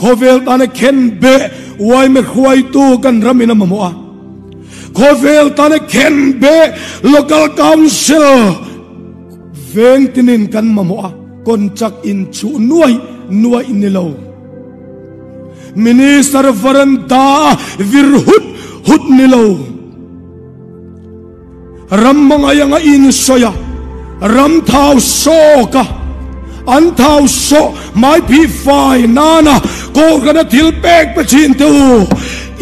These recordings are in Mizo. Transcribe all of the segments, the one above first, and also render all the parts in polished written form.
Khawvel tana khen beh yma hruaitu kan ramin a mamawh a. Khawvel tana khen beh Local Council veng tinin kan mamawh a, contract inchuh nuaih nuaih ni lo. Minister varanda a vir hut hut ni lo. Ram hmangaih anga insawi a, ram thau sawk a, an thau sawh hmai phih fai nana Kohhrana thil pek pe thin teh u,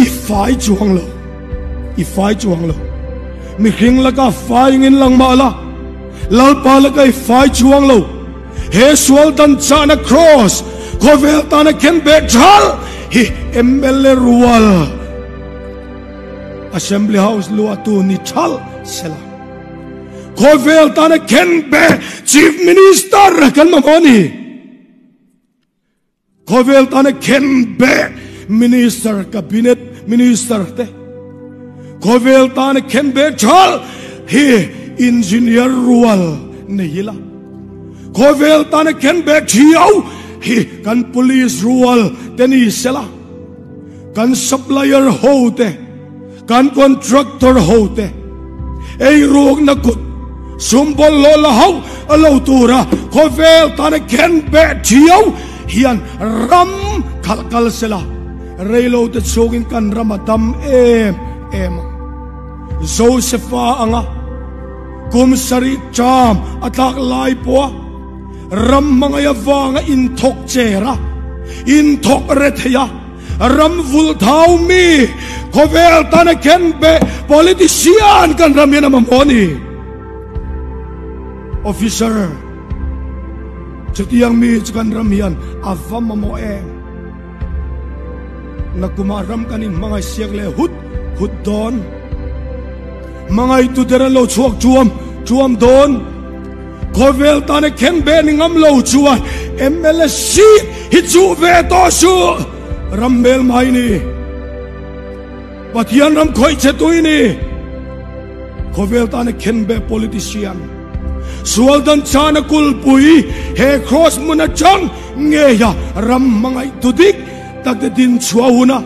i fai chuang lo, i fai chuang lo. Mihring laka fai ingin lang mah la, Lalpa laka i fai chuang lo. He sual dan chahna Kraws khawvel tana khen beh thal hi mla rual. Assembly House luahtu ni thalh sela. Khawvel tana khen be Chief Minister kan mamawh a ni. Khawvel tana khen be Minister Cabinet Minister te. Khawvel tana khen be thalh hi Engineer rual nei ila. Khawvel tana khen be thiau hi kan Police rual te ni sela. Kan supplier ho te, kan contractor ho te ei rukna kut sum bawlhhlawh la hauh a lo tura khawvel tana khen beh thiau hian ram khalh kal sela, reilo te chhungin kan ram a dam em em ang. Josefa anga kum sarih ṭam a tlak lai pawha Ram hmangaih avanga inthawk cher a, inthawk re thei a, ram vul thau mi khawvel tana khen beh politician kan ram hian a mamawh a ni. Officer, chutiang mi chu kan ram hian a va mamawh em? Nakumah ram kan inhmangaih siak leh hut hut dawn. Hmangaihtu der an lo chhuak chuam chuam dawn. Khawvel tana khen beh ni ngam lo chuan mla seat hi chuh ve tawh suh. Ram hmel mai ni. Pathian ram khawih che tui ni. Khawvel tana khen beh politician. Sual dan chana kulpui he cross hmun atang ngeia ram hmangaihtu dik tak te din chhuah huna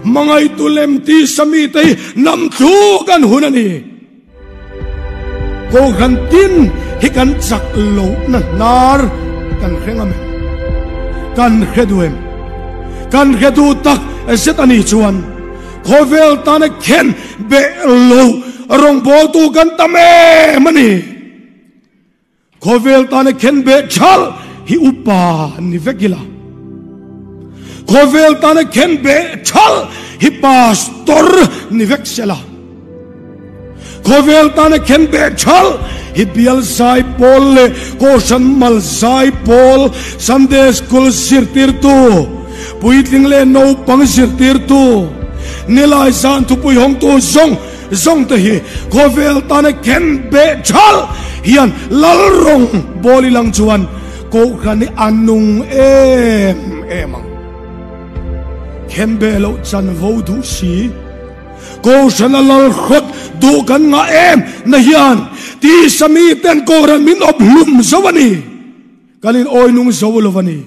hmangaihtu lem ti sami te hi nam thluk an hun a ni. Kohhran tin hi kan chak lohna hnar kan hre ngam em? Kan hre duh em? Kan hre duh tak zet a nih chuan khawvel tana khen beh lo rawngbawltu kan tam em a ni. Khawvel tana khen beh thalh hi upa ni vek ila. Khawvel tana khen beh thalh hi pastor ni vek sela. Khawvel tana khen beh thalh hi bial zai pawl leh Kohhran mal zai pawl, Sunday School zirtirtu, puitling leh naupang zirtirtu, nilai zan thupui hawngtu zawng zawng te hi khawvel tana khen beh thalh hian lal rawng bawl i lang chuan Kohhran hi a nung em em ang. Khen beh loh chanvo duh si. Kohhran a lal hrawt duh kan ngah em na hian tisa mi ten Kohhran min awp hlum zo a ni. Kan in awi nung zo lo a ni.